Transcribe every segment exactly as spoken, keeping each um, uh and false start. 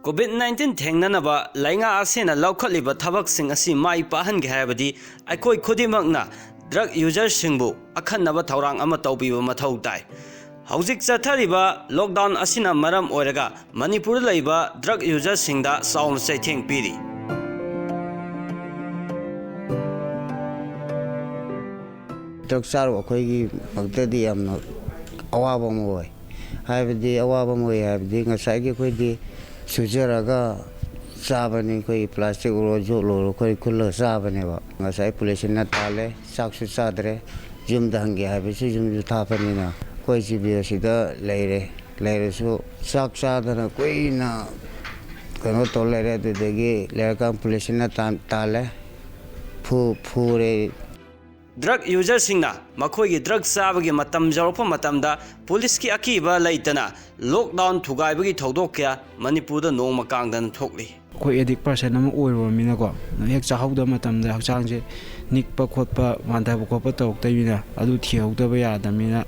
COVID nineteen ꯊꯦꯡꯅꯅꯕ ꯂꯩꯉꯥꯛ ꯑꯁꯤꯅ ꯂꯧꯈꯠꯂꯤꯕ ꯊꯕꯛꯁꯤꯡ ꯑꯁꯤ ꯃꯥꯏ ꯄꯥꯛꯍꯟꯒꯦ ꯍꯥꯏꯔꯕꯗꯤ ꯑꯩꯈꯣꯏ ꯈꯨꯗꯤꯡꯃꯛꯅ ꯗ꯭ꯔꯒ ꯌꯨꯖꯔꯁꯤꯡꯕꯨ ꯑꯈꯟꯅꯕ ꯊꯧꯔꯥꯡ ꯑꯃ ꯇꯧꯕꯤꯕ ꯃꯊꯧ ꯇꯥꯏ꯫ ꯍꯧꯖꯤꯛ ꯆꯠꯊꯔꯤꯕ ꯂꯣꯛꯗꯥꯎꯟ ꯑꯁꯤꯅ ꯃꯔꯝ ꯑꯣꯏꯔꯒ ꯃꯅꯤꯄꯨꯔꯗ ꯂꯩꯕ ꯗ꯭ꯔꯒ ꯌꯨꯖꯔꯁꯤꯡꯗ ꯆꯥꯎꯅ ꯆꯩꯊꯦꯡ ꯄꯤꯔꯤ꯫ ꯗ꯭ꯔꯒ ꯆꯥꯔꯨꯕ ꯑꯩꯈꯣꯏꯒꯤꯃꯛꯇꯗꯤ ꯌꯥꯝꯅ ꯑꯋꯥꯕ ꯑꯃ ꯑꯣꯏ꯫ ꯍꯥꯏꯕꯗꯤ ꯑꯋꯥꯕ ꯑꯃ ꯑꯣꯏ ꯍꯥꯏꯕꯗꯤ ꯉꯁꯥꯏꯒꯤ ꯑꯩꯈꯣꯏꯗꯤ ꯁꯨꯖꯔꯒ ꯆꯥꯕꯅꯤ꯫ ꯑꯩꯈꯣꯏ ꯄ꯭ꯂꯥꯁꯇꯤꯛ ꯑꯣꯏꯔꯣ, ꯖꯣꯠ ꯑꯣꯏꯔꯣ, ꯑꯩꯈꯣꯏ ꯈꯨꯜꯂꯒ ꯆꯥꯕꯅꯦꯕ꯫ ꯉꯁꯥꯏ ꯄꯨꯂꯤꯁꯁꯤꯅ ꯇꯥꯜꯂꯦ, ꯆꯥꯛꯁꯨ ꯆꯥꯗ꯭ꯔꯦ꯫ ꯌꯨꯝꯗ ꯍꯟꯒꯦ ꯍꯥꯏꯕꯁꯨ ꯌꯨꯝꯁꯨ ꯊꯥꯕꯅꯤꯅ ꯑꯩꯈꯣꯏ ꯖꯤ ꯕꯤ ꯑꯁꯤꯗ ꯂꯩꯔꯦ꯫ ꯂꯩꯔꯁꯨ ꯆꯥꯛ ꯆꯥꯗꯅ ꯀꯨꯏꯅ ꯀꯩꯅꯣ ꯇꯧ ꯂꯩꯔꯦ꯫ ꯑꯗꯨꯗꯒꯤ ꯂꯩꯔꯀꯥꯟ ꯄꯨꯂꯤꯁꯁꯤꯅ ꯇꯥꯟ-, ꯇꯥꯜꯂꯦ, ꯐꯨ-, ꯐꯨꯔꯦ꯫ ꯗ꯭ꯔꯒ ꯌꯨꯖꯔꯁꯤꯡꯅ ꯃꯈꯣꯏꯒꯤ ꯗ꯭ꯔꯒ ꯆꯥꯕꯒꯤ ꯃꯇꯝ ꯌꯧꯔꯛꯄ ꯃꯇꯝꯗ ꯄꯨꯂꯤꯁꯀꯤ ꯑꯀꯤꯕ ꯂꯩꯇꯅ ꯂꯣꯛꯗꯥꯎꯟ ꯊꯨꯒꯥꯏꯕꯒꯤ ꯊꯧꯗꯣꯛ ꯀꯌꯥ ꯃꯅꯤꯄꯨꯔꯗ ꯅꯣꯡꯃ ꯀꯥꯡꯗꯅ ꯊꯣꯛꯂꯤ꯫ ꯑꯩꯈꯣꯏ ꯑꯦꯗꯤꯛ ꯄꯥꯔꯁꯟ ꯑꯃ ꯑꯣꯏꯔꯨꯔꯕꯅꯤꯅꯀꯣ, ꯍꯦꯛ ꯆꯥꯍꯧꯗꯕ ꯃꯇꯝꯗ ꯍꯛꯆꯥꯡꯁꯦ ꯅꯤꯛꯄ ꯈꯣꯠꯄ, ꯋꯥꯟꯊꯕ ꯈꯣꯠꯄ ꯇꯧꯔꯛꯇꯕꯅꯤꯅ ꯑꯗꯨ ꯊꯤꯍꯧꯗꯕ ꯌꯥꯗꯕꯅꯤꯅ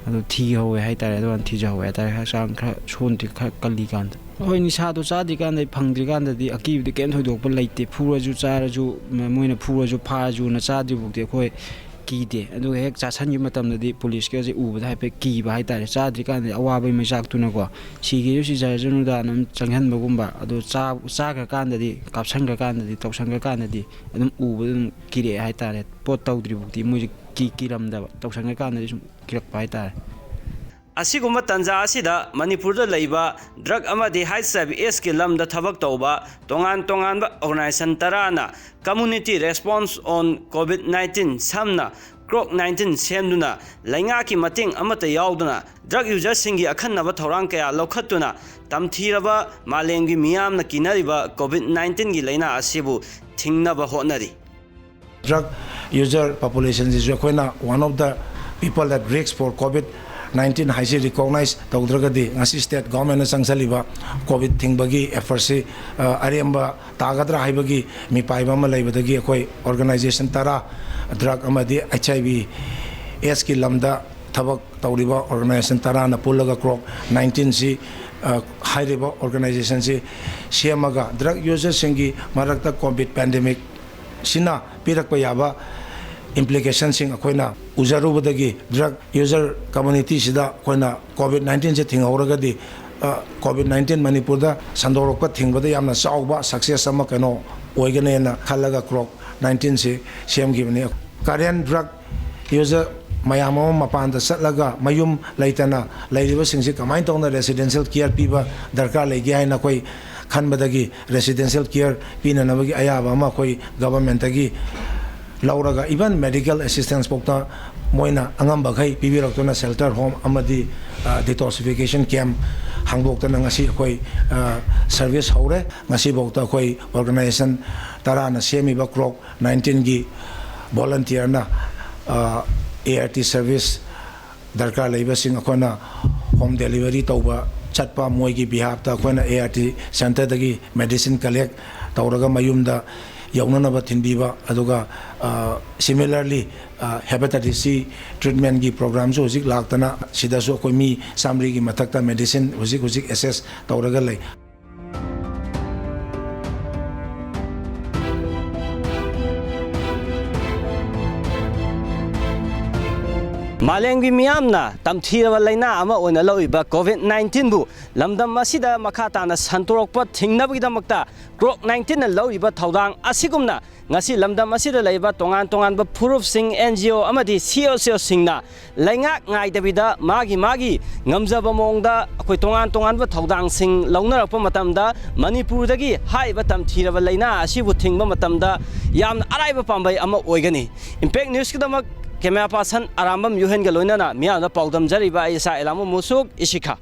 ꯑꯗꯨ ꯊꯤꯍꯧꯋꯦ ꯍꯥꯏꯇꯥꯔꯦ꯫ ꯑꯗꯨꯀꯥꯟꯗ ꯊꯤꯖꯍꯧꯋꯦ ꯍꯥꯏꯇꯥꯔꯦ, ꯍꯛꯆꯥꯡ ꯈꯔ ꯁꯣꯟꯗ꯭ꯔꯤ, ꯈꯔ ꯀꯜꯂꯤꯀꯥꯟꯗ꯫ ꯍꯣꯏ, ꯅꯤꯁꯥꯗꯣ ꯆꯥꯗ꯭ꯔꯤꯀꯥꯟꯗ, ꯐꯪꯗ꯭ꯔꯤꯀꯥꯟꯗꯗꯤ ꯑꯀꯤꯕꯗꯤ ꯀꯩꯝ ꯊꯣꯏꯗꯣꯛꯄ ꯂꯩꯇꯦ꯫ ꯐꯨꯔꯁꯨ ꯆꯥꯔꯁꯨ, ꯃ-, ꯃꯣꯏꯅ ꯐꯨꯔꯁꯨ ꯐꯥꯔꯁꯨꯅ ꯆꯥꯗ꯭ꯔꯤꯐꯥꯎꯗꯤ ꯑꯩꯈꯣꯏ ꯀꯤꯗꯦ꯫ ꯑꯗꯨꯒ ꯍꯦꯛ ꯆꯥꯁꯟꯈꯤꯕ ꯃꯇꯝꯗꯗꯤ ꯄꯨꯂꯤꯁꯀꯁꯦ ꯎꯕꯗ ꯍꯥꯏꯐꯦꯠ ꯀꯤꯕ ꯍꯥꯏꯇꯥꯔꯦ꯫ ꯆꯥꯗ꯭ꯔꯤꯀꯥꯟꯗꯗꯤ ꯑꯋꯥꯕꯒꯤ ꯃꯩꯆꯥꯛꯇꯨꯅꯀꯣ, ꯁꯤꯒꯦꯁꯨ ꯁꯤꯖꯔꯁꯅꯨꯗꯅ ꯑꯗꯨꯝ ꯆꯪꯍꯟꯕꯒꯨꯝꯕ꯫ ꯑꯗꯣ ꯆꯥ-, ꯆꯥꯈ꯭ꯔꯀꯥꯟꯗꯗꯤ, ꯀꯥꯞꯁꯟꯈ꯭ꯔꯀꯥꯟꯗꯗꯤ, ꯇꯧꯁꯟꯈ꯭ꯔꯀꯥꯟꯗꯗꯤ ꯑꯗꯨꯝ ꯎꯕꯗ ꯑꯗꯨꯝ ꯀꯤꯔꯛꯑꯦ ꯍꯥꯏꯇꯥꯔꯦ꯫ ꯄꯣꯠ ꯇꯧꯗ꯭ꯔꯤꯐꯥꯎꯗꯤ ꯃꯣꯏꯁꯦ ꯀꯤ-, ꯀꯤꯔꯝꯗꯕ, ꯇꯧꯁꯟꯈ꯭ꯔꯀꯥꯟꯗꯗꯤ ꯁꯨꯝ ꯀꯤꯔꯛꯄ ꯍꯥꯏꯇꯥꯔꯦ꯫ ꯑꯁꯤꯒꯨꯝꯕ ꯇꯥꯟꯖꯥ ꯑꯁꯤꯗ ꯃꯅꯤꯄꯨꯔꯗ ꯂꯩꯕ ꯗ꯭ꯔꯒ ꯑꯃꯗꯤ ꯍꯩꯆ ꯑꯥꯏ ꯚꯤ ꯑꯦꯗꯁꯀꯤ ꯂꯝꯗ ꯊꯕꯛ ꯇꯧꯕ ꯇꯣꯉꯥꯟ ꯇꯣꯉꯥꯟꯕ organisation ꯇꯔꯥꯅ Community Response on COVID nineteen, ꯁꯝꯅ ꯀ꯭ꯔꯣꯛ ꯅꯥꯏꯟꯇꯤꯟ ꯁꯦꯝꯗꯨꯅ ꯂꯩꯉꯥꯛꯀꯤ ꯃꯇꯦꯡ ꯑꯃꯠꯇ ꯌꯥꯎꯗꯅ ꯗ꯭ꯔꯒ ꯌꯨꯖꯔꯁꯤꯡꯒꯤ ꯑꯈꯟꯅꯕ ꯊꯧꯔꯥꯡ ꯀꯌꯥ ꯂꯧꯈꯠꯇꯨꯅ ꯇꯝꯊꯤꯔꯕ ꯃꯥꯂꯦꯝꯒꯤ ꯃꯤꯌꯥꯝꯅ ꯀꯤꯅꯔꯤꯕ ꯀꯣꯚꯤꯗ ꯅꯥꯏꯟꯇꯤꯟꯒꯤ ꯂꯥꯏꯅꯥ ꯑꯁꯤꯕꯨ ꯊꯤꯡꯅꯕ ꯍꯣꯠꯅꯔꯤ꯫ Drug user population ꯁꯤꯁꯨ ꯑꯩꯈꯣꯏꯅ one of the people at risk for COVID nineteen ꯍꯥꯏꯁꯤ recognize ꯇꯧꯗ꯭ꯔꯒꯗꯤ ꯉꯁꯤ state government ꯅ ꯆꯪꯁꯜꯂꯤꯕ COVID ꯊꯤꯡꯕꯒꯤ effort ꯁꯤ, ꯑ, ꯑꯔꯦꯝꯕ ꯇꯥꯒꯗ꯭ꯔꯥ ꯍꯥꯏꯕꯒꯤ ꯃꯤꯄꯥꯏꯕ ꯑꯃ ꯂꯩꯕꯗꯒꯤ ꯑꯩꯈꯣꯏ organization ꯇꯔꯥ, drug ꯑꯃꯗꯤ H I V AIDS ꯀꯤ ꯂꯝꯗ ꯊꯕꯛ ꯇꯧꯔꯤꯕ organization ꯇꯔꯥꯅ ꯄꯨꯜꯂꯒ ꯀ꯭ꯔꯣꯛ ꯅꯥꯏꯟꯇꯤꯟ ꯁꯤ ꯑ, ꯍꯥꯏꯔꯤꯕ organizationꯁꯤ ꯁꯦꯝꯃꯒ drug userꯁꯤꯡꯒꯤ ꯃꯔꯛꯇ COVID pandemic ꯁꯤꯅ ꯄꯤꯔꯛꯄ ꯌꯥꯕ implicationꯁꯤꯡ ꯑꯩꯈꯣꯏꯅ ꯎꯖꯔꯨꯕꯗꯒꯤ drug user communityꯁꯤꯗ ꯑꯩꯈꯣꯏꯅ COVID nineteenꯁꯦ ꯊꯤꯡꯍꯧꯔꯒꯗꯤ, ꯑ, COVID nineteen ꯃꯅꯤꯄꯨꯔꯗ ꯁꯟꯗꯣꯔꯛꯄ ꯊꯤꯡꯕꯗ ꯌꯥꯝꯅ ꯆꯥꯎꯕ success ꯑꯃ ꯀꯩꯅꯣ ꯑꯣꯏꯒꯅꯦꯅ ꯈꯜꯂꯒ CROC nineteenꯁꯤ ꯁꯦꯝꯈꯤꯕꯅꯤ꯫ Current drug user ꯃꯌꯥꯝ ꯑꯃ ꯃꯄꯥꯟꯗ ꯆꯠꯂꯒ ꯃꯌꯨꯝ ꯂꯩꯇꯅ ꯂꯩꯔꯤꯕꯁꯤꯡꯁꯤ ꯀꯃꯥꯏꯅ ꯇꯧꯅ residential care ꯄꯤꯕ ꯗꯔꯀꯥꯔ ꯂꯩꯒꯦ ꯍꯥꯏꯅ ꯑꯩꯈꯣꯏ ꯈꯟꯕꯗꯒꯤ residential care ꯄꯤꯅꯅꯕꯒꯤ ꯑꯌꯥꯕ ꯑꯃ ꯑꯩꯈꯣꯏ governmentꯇꯒꯤ ꯂꯧꯔꯒ, even medical assistance ꯐꯥꯎꯗ ꯃꯣꯏꯅ ꯑꯉꯝꯕꯈꯩ ꯄꯤꯕꯤꯔꯛꯇꯨꯅ shelter home ꯑꯃꯗꯤ, ꯑ, detoxification camp ꯍꯥꯡꯗꯣꯛꯇꯅ ꯉꯁꯤ ꯑꯩꯈꯣꯏ, ꯑ, service ꯍꯧꯔꯦ꯫ ꯉꯁꯤꯐꯥꯎꯗ ꯑꯩꯈꯣꯏ organization ꯇꯔꯥꯅ ꯁꯦꯝꯃꯤꯕ CROC nineteenꯒꯤ volunteerꯅ, ꯑ, ART service ꯗꯔꯀꯥꯔ ꯂꯩꯕꯁꯤꯡ ꯑꯩꯈꯣꯏꯅ home delivery ꯇꯧꯕ ꯆꯠꯄ, ꯃꯣꯏꯒꯤ behalfꯇ ꯑꯩꯈꯣꯏꯅ ART centreꯗꯒꯤ medicine collect ꯇꯧꯔꯒ ꯃꯌꯨꯝꯗ ꯌꯧꯅꯅꯕ ꯊꯤꯟꯕꯤꯕ, ꯑꯗꯨꯒ, ꯑ, similarly, ꯑ, hepatitis C treatmentꯀꯤ programꯁꯨ ꯍꯧꯖꯤꯛ ꯂꯥꯛꯇꯅ ꯁꯤꯗꯁꯨ ꯑꯩꯈꯣꯏ ꯃꯤ ꯆꯥꯃꯔꯤꯒꯤ ꯃꯊꯛꯇ medicine ꯍꯧꯖꯤꯛ ꯍꯧꯖꯤꯛ access ꯇꯧꯔꯒ ꯂꯩ꯫ ꯃꯥꯂꯦꯝꯒꯤ ꯃꯤꯌꯥꯝꯅ ꯇꯝꯊꯤꯔꯕ ꯂꯥꯏꯅꯥ ꯑꯃ ꯑꯣꯏꯅ ꯂꯧꯔꯤꯕ COVID nineteenꯕꯨ ꯂꯝꯗꯝ ꯑꯁꯤꯗ ꯃꯈꯥ ꯇꯥꯅ ꯁꯟꯗꯣꯔꯛꯄ ꯊꯤꯡꯅꯕꯒꯤꯗꯃꯛꯇ CROC nineteenꯅ ꯂꯧꯔꯤꯕ ꯊꯧꯗꯥꯡ ꯑꯁꯤꯒꯨꯝꯅ ꯉꯁꯤ ꯂꯝꯗꯝ ꯑꯁꯤꯗ ꯂꯩꯔꯤꯕ ꯇꯣꯉꯥꯟ ꯇꯣꯉꯥꯟꯕ ꯐꯨꯔꯨꯞꯁꯤꯡ, NGO ꯑꯃꯗꯤ CSOꯁꯤꯡꯅ ꯂꯩꯉꯥꯛ ꯉꯥꯏꯗꯕꯤꯗ ꯃꯥꯒꯤ ꯃꯥꯒꯤ ꯉꯝꯖꯕ ꯃꯑꯣꯡꯗ ꯑꯩꯈꯣꯏ ꯇꯣꯉꯥꯟ ꯇꯣꯉꯥꯟꯕ ꯊꯧꯗꯥꯡꯁꯤꯡ ꯂꯧꯅꯔꯛꯄ ꯃꯇꯝꯗ ꯃꯅꯤꯄꯨꯔꯗꯒꯤ ꯍꯥꯏꯔꯤꯕ ꯇꯝꯊꯤꯔꯕ ꯂꯥꯏꯅꯥ ꯑꯁꯤꯕꯨ ꯊꯤꯡꯕ ꯃꯇꯝꯗ ꯌꯥꯝꯅ ꯑꯔꯥꯏꯕ ꯄꯥꯝꯕꯩ ꯑꯃ ꯑꯣꯏꯒꯅꯤ꯫ Impact Newsꯀꯤꯗꯃꯛ camera person ꯑꯔꯥꯝꯕꯝ ꯌꯨꯍꯦꯟꯒ ꯂꯣꯏꯅꯅ ꯃꯤꯌꯥꯝꯗ ꯄꯥꯎꯗꯝꯖꯔꯤꯕ ꯑꯩ ꯏꯁꯥ ꯑꯦꯂꯥꯝꯕꯝ ꯃꯨꯁꯨꯛ ꯏꯁꯤꯈꯥ꯫